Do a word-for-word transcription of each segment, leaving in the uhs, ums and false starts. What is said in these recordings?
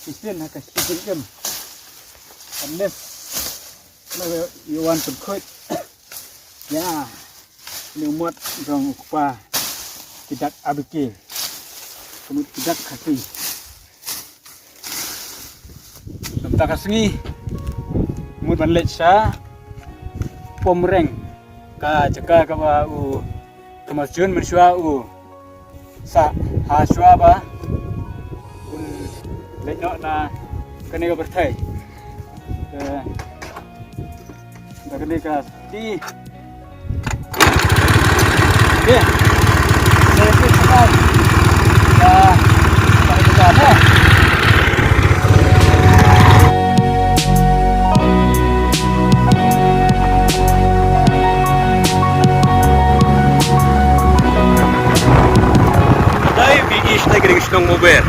Isin ha ka shi jingim. Ka nep. Na ïa wan pynkhuid. Ïa. Ni u mot jong u kpa. Ki dak A B K. Ka mut ki dak Khasi. Mynta ka sngi. Mut ban leit sha Pomreng. Ka jaka kaba u Thomas Jones mynshuwa u sah ha shuwa ba un leit noh na kane ka pyrthei. Te da kane ka ti. Te te te te. Ya. Ka dei bi ish na ka ring shnong Mober.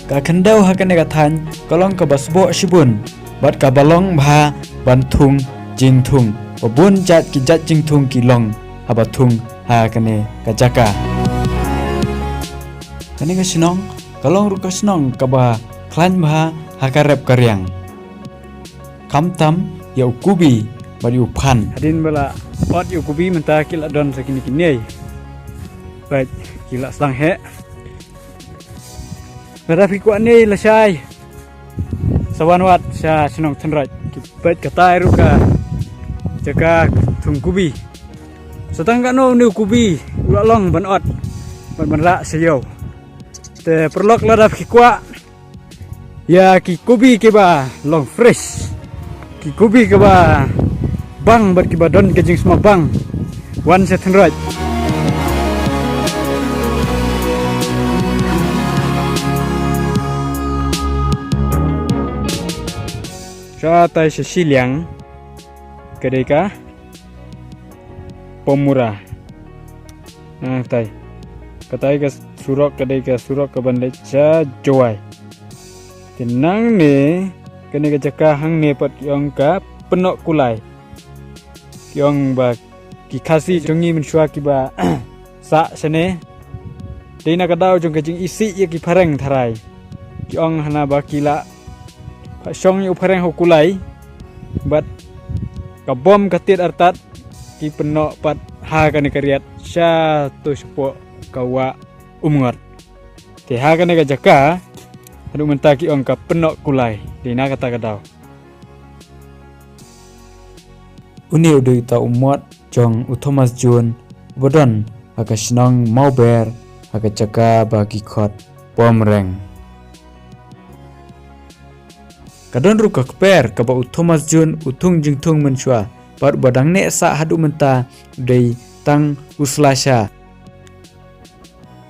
Ka khyndew ha kane ka thaiñ ka long kaba sboh shibun bad kaba long bha ban thung jingthung. Ba bun jait ki jait jingthung ki long haba thung ha kane ka jaka. Kane ka shnong ka long ruh ka shnong kaba khlaiñ bha ha ka rep ka riang. Khamtam ïa u kubi bad ïa u phan. Hadien ba la ot ïa u kubi mynta ki la don sa kine kine. Bad ki la sdang heh. Lada phi kwah ne lashai. Sa wan wad sha shnong Thynroit. Ki peit katai ruh ka jaka thung kubi. Sa tang kano une u kubi u la long ban ot. Ban ban lah sha ïew. Te paralok lada phi kwah ïa ki kubi kiba long fresh. Ki kubi kiba bang bad kiba don ka jingsma bang. Wan sha Thynroit. Sha tai sha shiliang. Ka dei ka Pomura. Ah, tai. Katai ka surok ka dei ka surok ka ban leit sha Jowai. Te nangne kane ka jaka hangne pat ki ong ka Pynnoh Kulai. Ki ong ba ki Khasi jong ngi mynshuwa kiba sah shane. Dei na ka daw jong ka jingisih ïa ki phareng tharai. Ki ong hana ba ki la pha shong ïa u phareng ha u kulai. Bad ka bom ka tied artat ki pynnoh pat ha kane ka riat sha to shapoh ka wah Umngot. Te ha kane ka jaka haduh mynta ki ong ka Pynnoh Kulai. Dei na kata ka daw. Une u dei uta u mot jong u Thomas Jones uba don ha ka shnong Mawber ha ka jaka ba ki khot Pomreng. Ka don ruh ka kper kaba u Thomas Jones u thung jingthung mynshuwa bad uba dang neh sah haduh mynta u dei tang u slasha.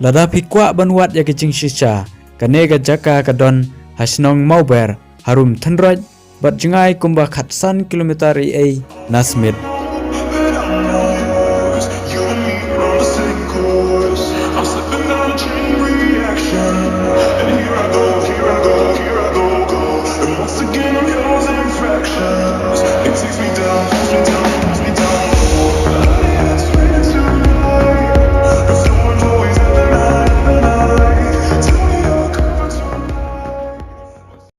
Lada phi kwah ban wad ïa ka jingshisha, kane ka jaka ka don ha shnong Mawber, harum Thynroit, bad jngai kumba khatsan kilometer ei ei na Smit.